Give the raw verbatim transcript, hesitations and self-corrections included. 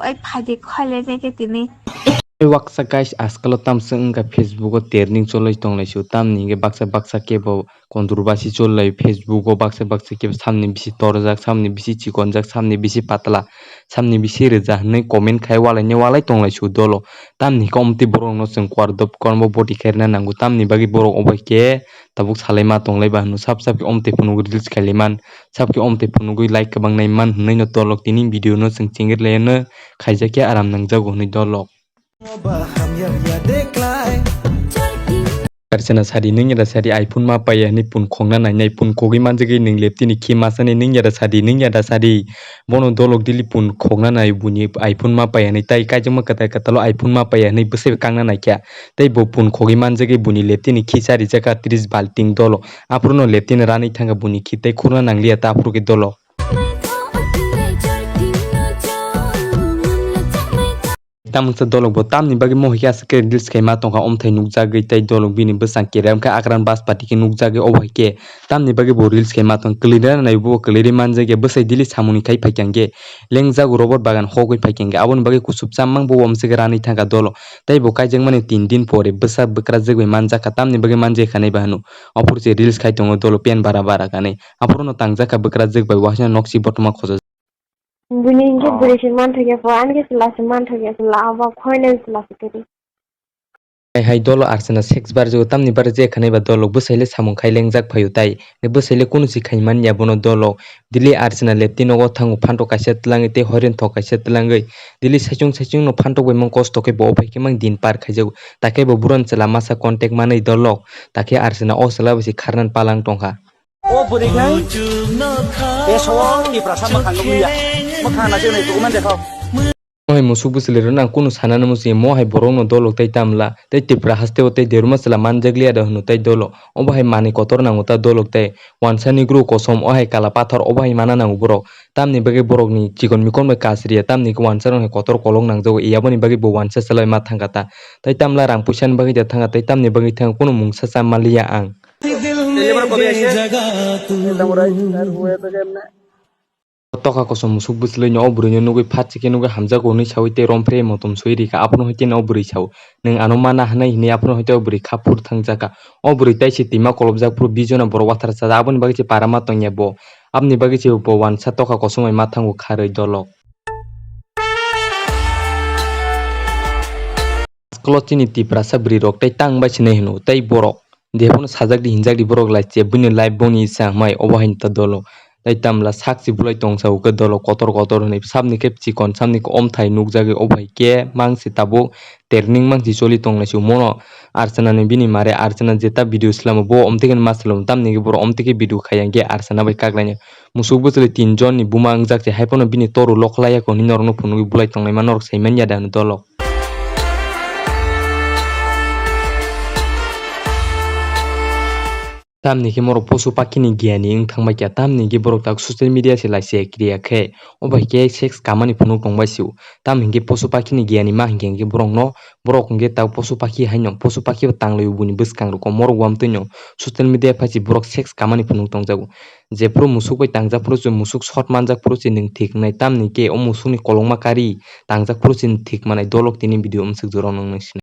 Ai phaidi khaile neke tini. Tei waksa guys, ajkalo tamswk wngkha Facebook o trending choloi tonglai sio, tamni hwnkhe baksa baksa kebo controversy cholai Facebook o, baksa baksa kebo samni bisi torjak, samni bisi chikonjak, samni bisi patla, samni bisi rwja hwnwi comment khai walaini walai tonglai sio dolo. Tamni hwnkhe omtwi borokno chwng kwardop kormo boti khairina nango, tamni bagwi borok obo khe tabuk salai ma tonglai ba hwno, sab sab khe omtwi phunugwi reels khailai man, sab khe omtwi phunugwi like kwbang nai man hwnwi no dolok tini video no chwng chengri lai no khaijak khe aram nangjago hwnwi dolok. Karsana sadi nung yada sadi iPhone ma paiya hwnwi phone khokna nainai, phone khogwi manjagwi nung leptini khi masani nung yada sadi nung yada sadi. Bono dolok dili phone khokna nai buini iPhone ma paiya hwnwi, tai kaijakma kwtai kwtalo iPhone ma paiya hwnwi bwsai kangna naikha. Tei bo phone khogwi manjagwi buini leptini khi charijak kha tris balting dolo. Aphuru no leptini ranwi thangkha buini khi tei khurna nangliya ta aphuru khe dolo. Tamungsa dolok bo tamni bagwi mohai khe aswk khe reels khaima tongkha, omthai nukjagwi tei dolok bini bwsang kerem khe akran baspati khe nukjagwi obo hai khe tamni bagwi bo reels khaima tong kwlwirwna nai bo kwlwirwi manjakya bwsai dili samungni khai phaikha hwnkhe lengjago robot bagan hogwi phaikha hwnkhe aboni bagwi kuchuk chammang bo omswk ranwi thangkha dolo tei bo kaijakmani tin din pore bwsa bwkrajwk bai manjakha tamni bagwi manjakha nai ba hwno ophuru se reels khai tongo dolo pen bara bara kanwi aphuru no tangjak kha bwkrajwk bai waisano nokchi botoma khochajak. Buini hinkhe bwrwi se manthokya pho, ani khe chwla se manthokya, chwla abo khoinai chwla se kwrwi. Hai hai dolo arsana sex barjak tamni barjak khanai ba dolok bwsai le samung khai lengjak phaio tai. Bwsai le kunu si khai manya bono dolok. Dili arsana lepti nogo thango phantok kaisa twlangwi tei hoiren thok kaisa twlangwi. Dili saichung saichung no phantok bai mang kosto khe bo ophai khe mang din par khaijago. Takhe bo buran chwla masa contact manwi dolok. Takhe arsana o chwla bai se kharnan palang tongkha. O bwrwi khe eso Tiprasa mwkhang nukliya. Mwkhang naisik nai tukuman dekhao. Mohai musuk bwswlwi rwna ang kunu sanani muchungya, mohai borokno dolok tei tamla tei Tipra hasteo tei deruma chwla manjakliya da hwno tei dolo. Obo hai manwi kotor nango ta dolok tei wansani gru kosom, o hai kala pathor, obo hai mana nango borok. Tamni bagwi borokni chikon mikon bai kasriya, tamni khe wansarok hai kotor kolok nangjago, yaboni bagwi bo wansa chwlai ma thangkha ta. Tei tamla rang puisani bagwi da thangkha, tei tamni bagwi thangkha, kunu mungsa cha manliya ang. Toka kosom musuk bwswlwino o bwrwino nugwi phat chikhe nugwi hamjago hwnwi saui tei romphre motom sui rikha. Aphuru hwnkhe o bwrwi sao, "Nwng ano mana hwnwi," hwnwi aphuru hwnkhe o bwrwi kha phur thangjakha. O bwrwi taisi twima kolobjak phuru bijona borok wathar chajak, aboni bagwi se para ma tongya bo. Aboni bagwi se bo wansa toka kosom bai ma thango kharwi dolok. Askolo chini Tiprasa bwrwi rok tei tang bai sinai hwno tei borok. Jephano sajak di hinjak di borok lai che buino live boni sa hwnwi obo hai ta dolo. Tei tamla sak si bulai tong sa ukhe dolo kotor kotor hwnwi sabni khe chikon sabni khe omthai nukjagwi obo hai khe mang si tabuk terning mang si choli tong lai si mono Archana ni bini mare Archana jeta video slamo bo omtike ma slamo tamni khe borok omtike video khai yang khe Archana bai kak lainai musuk bwchwlwi tin jon ni buma wngjak se hai phano bini toru lokhlai ya khe hwnwi norok no phunugwi bulai tong lai ma norok sai man ya da hwnwi dolo. Tamni khe morok posu pakhini giyani wng thangbai kha, tamni khe borok tak social media se lai se kriya khe, o bai khe sex kamani phunuk tong bai sio. Tamni hwnkhe posu pakhini giyani ma hinkhe hwnkhe borokno, borok hwnkhe tak posu pakhi haino, posu pakhi bo tanglai o buini bwskang rok o, morok wamtwi no social media phai se borok sex kamani phunuk tong jago. Jephuru musuk bai tangjak phuru se musuk short manjak phuru se nwng thik wngnai, tamni khe o musukni kolokma kari tangjak phuru se nwng thik manai, dolok tini video mwsuk jora o nwng nai sinai.